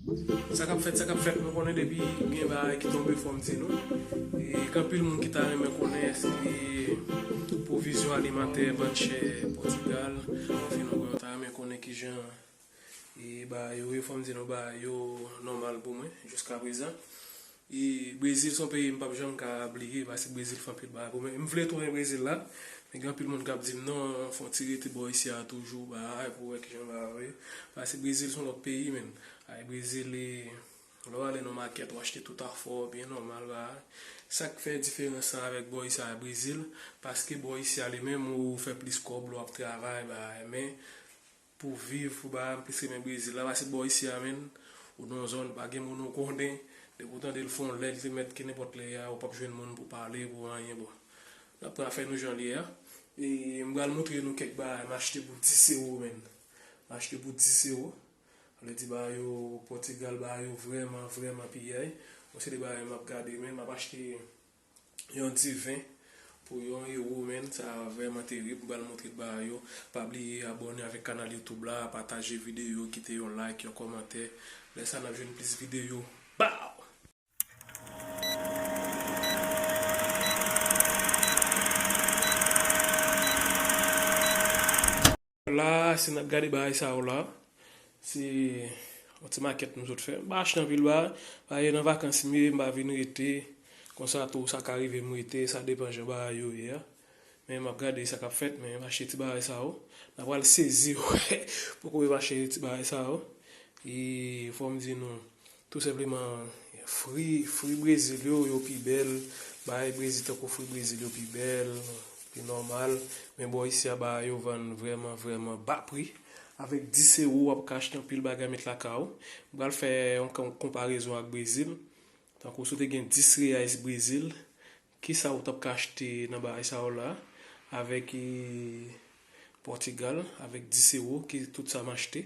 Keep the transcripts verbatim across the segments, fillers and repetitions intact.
Sa k ap fèt, sa k ap fèt, nou konnen depi gen bagay ki tonbe, fò m di nou. E gen anpil moun ki ta renmen konnen èske pwovizyon alimantè, bann chè Pòtigal, anfen, nou konnen, ta renmen konnen kijan e bagay yo ye, fò m di nou bagay yo nòmal pou mwen, jiska prezan. E Brezil se yon peyi m p ap janm ka bliye, paske Brezil fè anpil bagay pou mwen. M vle tounen Brezil la, men gen anpil moun k ap di m, "Non, fò w ti rete bò isi a toujou, bagay, pou w wè kijan bagay yo ye." Paske Brezil se yon lòt peyi, menn. Ay, Brezil, e, lè w ale nan makèt, w achte tout afè w, byen nòmal, bagay. Sa k fè diferans lan avèk bò isi a, Brezil, paske bò isi a, li menm, ou fè plis kòb, lè w ap travay, bagay, men pou viv, pou bagay, m plis renmen Brezil la, paske bò isi a, menn, ou nan yon zòn, pa gen moun ou konnen, depi w tande l fè yon lè, li te mèt ke nenpòt lè a, ou p ap jwenn moun pou pale, pou anyen, bon. N ap pran afè nou jan l ye a. E m pral montre nou kèk bagay m achte pou dis ewo, menn. M achte pou dis ewo. Sa vle di bagay yo Pòtigal, bagay yo vrèman, vrèman piyay. Bon, se de bagay m ap gade, menn, m ap achte yon diven pou yon ewo, menn, sa vrèman terib. M pral montre bagay yo. Pa bliye abòne avèk kanal YouTube la, pataje videyo, kite yon like, yon kòmantè. Lè sa, n ap jwenn plis videyo. Bow! La, si n ap gade bagay sa yo la, se yon ti makèt nou sot fè. M pa achte anpil bagay, paske nan vakans m ye, m pa vin rete. Konsa tou, sa ka rive m rete, sa depann jan bagay yo ye a. Men m ap gade sa k ap fèt, men m achte ti bagay sa yo. N a pral sezi wè poko yo achte ti bagay sa yo. E fò m di nou, tou senpleman, fri, fri Brezil yo, yo pi bèl. Bagay Brezil, tankou fri Brezil yo pi bèl, pi nòmal. Men bò isi a, bagay yo vann vrèman, vrèman ba pri. Avèk dis ewo, w ap ka achte anpil bagay met lakay ou. M pral fè yon kon-, konparezon ak Brezil. Tankou si w te gen dis reais Brezil, kisa w t ap ka achte nan bagay sa yo la? Avèk, e, Pòtigal, avèk dis ewo, ki tout sa m achte.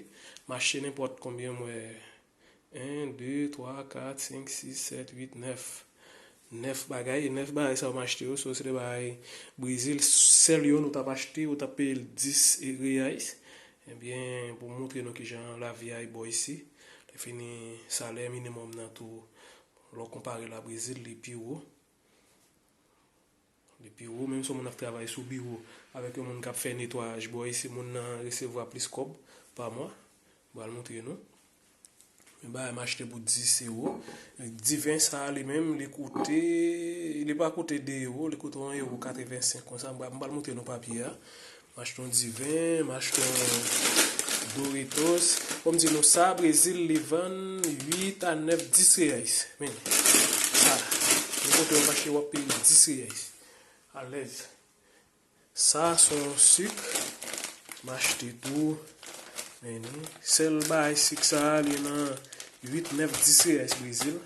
M achte nenpòt konbyen, m wè, en, de, twa, kat, senk, sis, sèt, uit, nèf. Nèf bagay, e nèf bagay sa yo m achte yo, so se de bagay Brezil, sèl youn ou t ap achte, ou t ap peye l dis reais. Ebyen, pou m montre nou kijan lavi a ye bò isi, lè fini salè minimòm nan tou, lè w konpare l a Brezil, li pi wo. Li pi wo, menm si yon moun ap travay sou biwo avèk yon moun k ap fè netwayaj bò isi, moun nan resevwa plis kòb pa mwa. M pral montre nou. Men bagay m achte pou dis ewo. Diven sa a li menm, li koute, li pa koute de ewo, li koute yon ewo katrevensenk konsa. M pral, m pral montre nou papye a. M achte yon diven, m achte yon Doritos. Fò m di nou sa, Brezil, li vann uit a nèf, dis reais. Men, sa, nenpòt lè w ap achte, w ap peye dis reais. Alèz. Sa, se yon sik. M achte tou. Men, sèl bagay sik sa a, li nan uit, nèf, dis reais Brezil.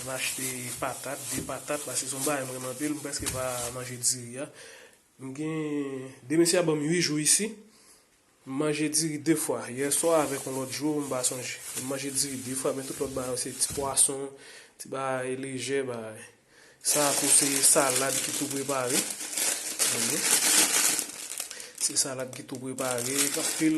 M achte patat, de patat, paske se yon bagay m renmen anpil, m prèske pa manje diri a. M gen de mesye ap ban m uit jou isi. M manje diri de fwa. Yè swa avèk yon lòt jou, m pa sonje. M manje diri de fwa, men tout lòt bagay yo se ti pwason, ti bagay lejè, bagay. Sa a tou se salad ki tou prepare. Tande? Se salad ki tou prepare. Gen anpil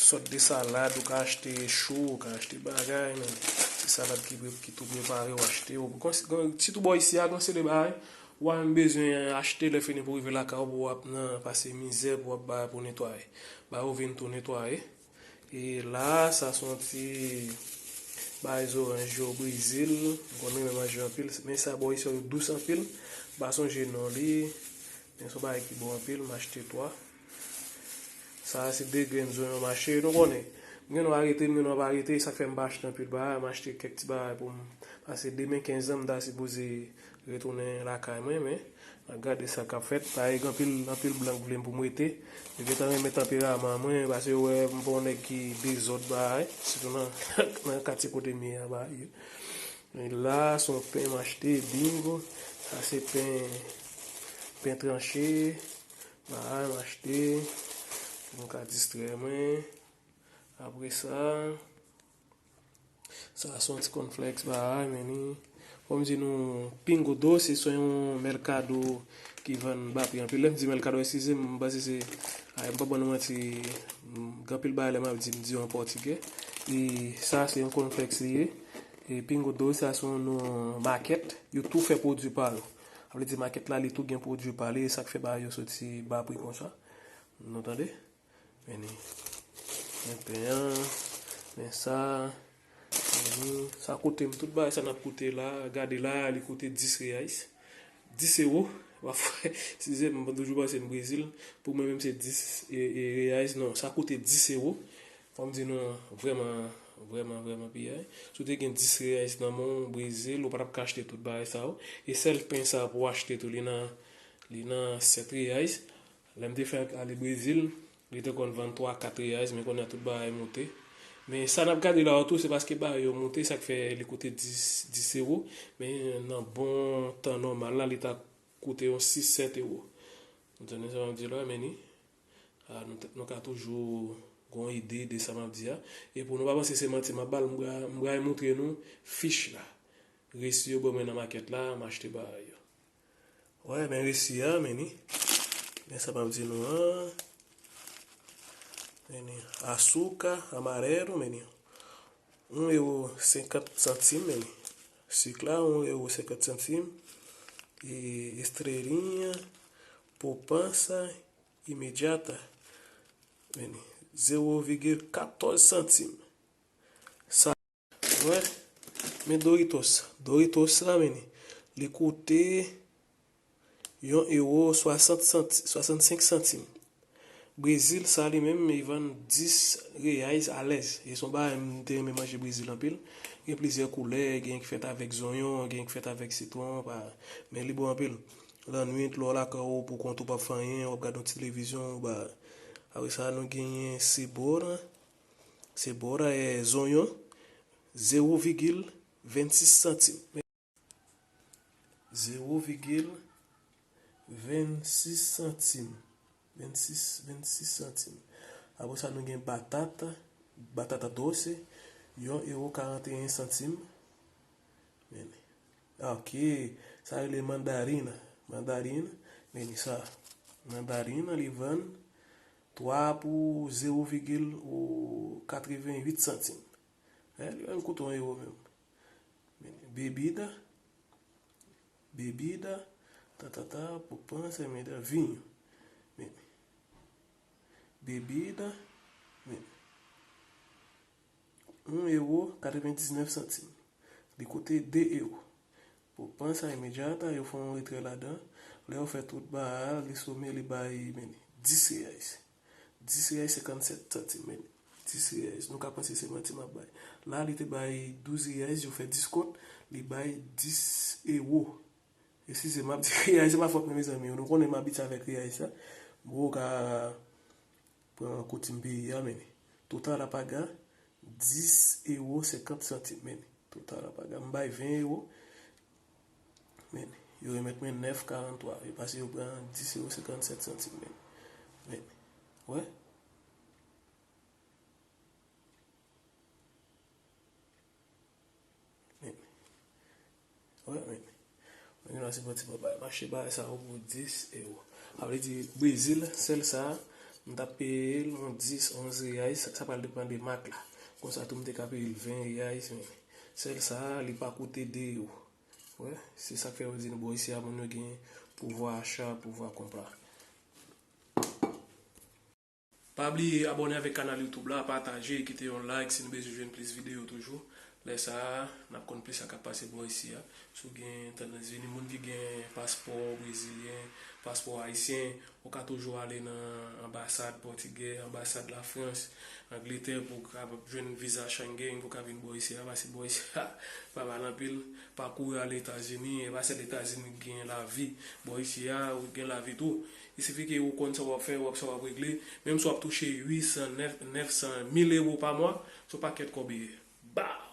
sòt de salad, ou ka achte chou, ou ka achte bagay, men se salad ki pre-, ki tou prepare, ou achte. Ou, kon, kon, sitou bò isi a, gen se de bagay. Ou pa menm bezwen achte, lè fini pou rive lakay ou, pou w ap nan pase mizè, pou w ap bay pou netwaye. Bay ou vin tou netwaye. E la, sa se yon ti bagay zoranj yo Brezil. M konn renmen manje anpil, men sa bò isi yo dous anpil. M pa sonje non li, men se yon bagay ki bon anpil, m achte twa. Sa se de grenn zonyon m achte, nou konnen. M gen dwa rete, m gen dwa pa rete, sa k fè m pa achte anpil bagay, m achte kèk ti bagay pou m pase demen kenz an, m ta sipoze retounen lakay mwen, men n ap gade sa k ap fèt. Parèt gen anpil, anpil blan k vle m pou m rete. Yo gentan renmen tanperaman mwen, paske yo wè m pa yon nèg ki dezòd bagay, sitou nan, nan katye kote m ye a, bagay yo. Men la, se yon pen m achte, bingo. Sa se pen, pen tranche, bagay m achte, pou m ka distrè mwen. Apre sa, sa se yon ti cornflakes bagay, men li, Kòm di nou, Pingo Doce se yon mèkado ki vann ba pri anpil. Lè m di mèkado, eskize m, m panse se, ay, m pa ban nou manti, m, gen anpil bagay lè m ap di, m di yo an pòtigè. E sa se yon cornflakes li ye. E Pingo Doce sa se yon makèt, yo tou fè pwodui pa yo. Sa vle di makèt la, li tou gen pwodui pa li, e sa k fè bagay yo soti ba pri konsa. Nou tande? Men ni. Men pen an, men sa, men ni. Sa koute m, tout bagay sa n ap koute la, gade la, li koute dis reais. Dis ewo. Pafwa, eskize m, m toujou panse m Brezil. Pou mwen menm se dis e, e reais. Non, sa koute dis ewo. Fò m di nou, vrèman, vrèman, vrèman piyay. Si w te gen dis reais nan men w Brezil, ou pa t ap ka achte tout bagay sa yo. E sèl pen sa pou w achte tou, li nan, li nan sèt reais. Lè m te fèk ale Brezil, li te konn vann twa, kat reais, men kounye a tout bagay moute. Men sa n ap gade la yo tou, se paske bagay yo moute, sa k fè li koute dis, dis ewo. Men nan bon tan nòmal la, li ta koute yon sis, sèt ewo. Ou tande sa m ap di la, men ni. A, nou, t- nou ka toujou gen yon ide de sa m ap di a. E pou nou pa panse se manti m ap ba l, m pral, m pral montre nou fich la. Resi yo ban mwen nan makèt la, m achte bagay yo. Wè, men resi a, men ni. Men sa m ap di nou an. Men ni. Açúcar amarelo, men ni. Un ewo senkant santim, men ni. Sik la, un ewo senkant santim. E estrelinha, poupança imediata, men ni. Zewo vigil katòz santim. Sa, wè, men Doritos. Doritos la, men ni. Li koute yon ewo swasant santi-, swasannsenk santim. Brezil, sa li menm, li vann dis reais alèz. E se yon bagay m te renmen manje Brezil anpil. Gen plizyè koulè, gen ki fèt avèk zonyon, gen ki fèt avèk sitwon, pa, men li bon anpil. Lannwit, lè w lakay ou pou kont ou p ap fè anyen, w ap gade yon ti televizyon, ou ba. Apre sa, nou genyen cebola. Cebola, e zonyon, zewo vigil vennsis santim. Zewo vigil vennsis santim. Vennsis, vennsis santim. Apre sa, nou gen batata, batata doce, yon ewo karanteyen santim. Men, ok, sa rele mandarina. Mandarina, men sa. Mandarina, li vann twa pou zewo vigil katreventuit santim. E, li menm koute yon ewo menm. Men, bebida, bebida, ta, ta, ta, poupança, men, vinho. Men, bebida, men, un ewo katrevendiznèf santim. Li koute de ewo. Poupança imediata, yo fè yon retrè ladan. Lè yo fè tout bagay, li some, li bay, men, dis reais. Dis reais senkannsèt santim, men. Dis reais. Nou ka panse se manti m ap bay. La, li te bay douz reais, yo fè dis kont, li bay dis ewo. Eskize m, m ap di reais, se pa fòt mwen, mezanmi. Nou konnen m abitye avèk reais la. Bon, ou ka pran koutim peyi a, men. Total a paga, dis ewo senkant santim, men. Total a paga, m bay ven ewo. Men, yo remèt mwen nèf karantwa. E pase yo pran dis ewo senkannsèt santim, men. Men, wè. Men, wè, men. Mwen gen la se pran ti papa. M achte bagay sa yo pou dis ewo. Sa vle di, Brezil, sèl sa, m t ap peye l yon dis, onz reais, sa, sa pral depann de mak la. Konsa tou, m te ka peye l ven reais, men sèl sa, li pa koute de ewo. Wè, se sa k fè yo di nou bò isi a, moun yo gen pouvwa acha, pouvwa konpra. Pa bliye abòne avèk kanal YouTube la, pataje, kite yon like si nou bezwen jwenn plis videyo toujou. Lè sa a, n ap konn plis sa k ap pase bò isi a. Si w gen tandans vini, moun ki gen paspò brezilyen, paspò ayisyen, ou ka toujou ale nan anbasad pòtigè, anbasad Lafrans, Angletè pou w ka jwenn viza Schengen pou w ka vin bò isi a, pase bò isi a pa mal anpil. Pa kouri al Etazini, e pa sèl Etazini ki gen lavi. Bò isi a, ou gen lavi tou. Il suffit ke ou konn sa w ap fè, w ap sa w ap regle. Menm si w ap touche uit san, nèf, nèf san, mil ewo pa mwa, se yon pakèt kòb ye. Baw!